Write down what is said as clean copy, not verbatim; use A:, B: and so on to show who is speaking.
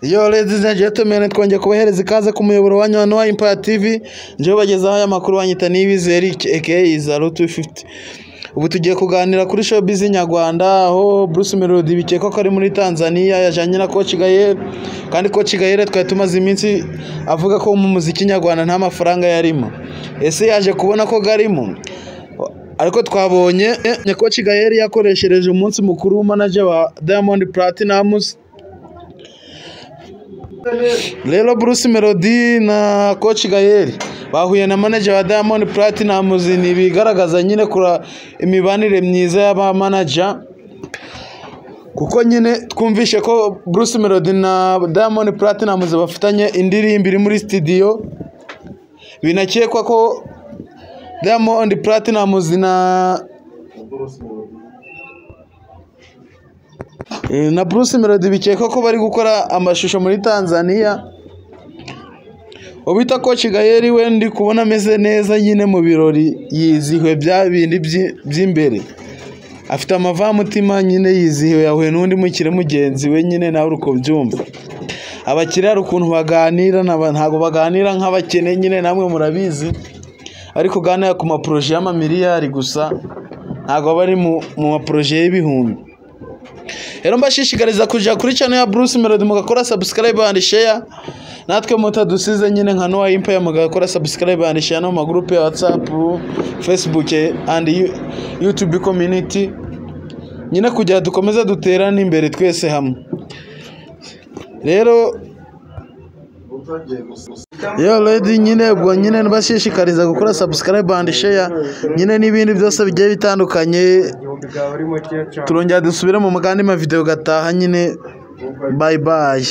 A: Yo ladies and gentlemen, twongeye kubahereza ikaze ku muyoboro wanyu wa Noah Empire TV. Njyewe bagezaho aya makuru banyita Niyibizi Eric aka Izaro 250. Ubu tugiye kuganira kuri showbiz nyarwanda, aho Bruce Melody bikekwa ko ari muri Tanzania yajanye na Coach Gael, kandi Coach Gael twari tumaze iminsi avuga ko mu muziki nyarwanda nta mafaranga yarimo. Ese yaje kubona ko garimo? Ariko twabonye Coach Gael yakoreshereje umunsi mukuru manager wa Diamond Platnumz. Rero Bruce Melody na Coach Gael bahuye na manager wa Diamond Platnumz, ntibigaragaza nyine kura imibanire myiza y'aba manager, kuko nyine twumvishe ko Bruce Melody na Diamond Platnumz bafitanye indirimbo iri muri studio. Binakekwa ko Diamond Platnumz na Bruce Melody bikekwa ko bari gukora amashusho muri Tanzania. Ubita Coach Gael we ndi kubona ameze neza nyine mu birori, yizihiwe bya bindi by'imbere, afite amavamutima nyine, yizihiwe, yahuye n'undi mukire mugenzi we nyine, nawe uko byumva. Abakire hari ukuntu baganira, ntabwo baganira nk'abakene nyine, namwe murabizi, ariko kuganira ku maporoje y'amamiliyari gusa, ntabwo bari mu maporoje y'ibihumbi. Rero mbashishikariza kujya kuri channel ya Bruce Melody mugakora subscribe and share, natwe mutadusize nyine nka Noah Empire mugakora subscribe and share no mu group ya WhatsApp, Facebook and YouTube community nyine, kugira dukomeze duterane imbere twese hamwe. Rero yo lady nyine ubwo nyine mbashishikariza gukora subscribe and share nyine n'ibindi byose bigiye bitandukanye. Turongera dusubire mu mugandi ma video gataha nyine. Bye bye.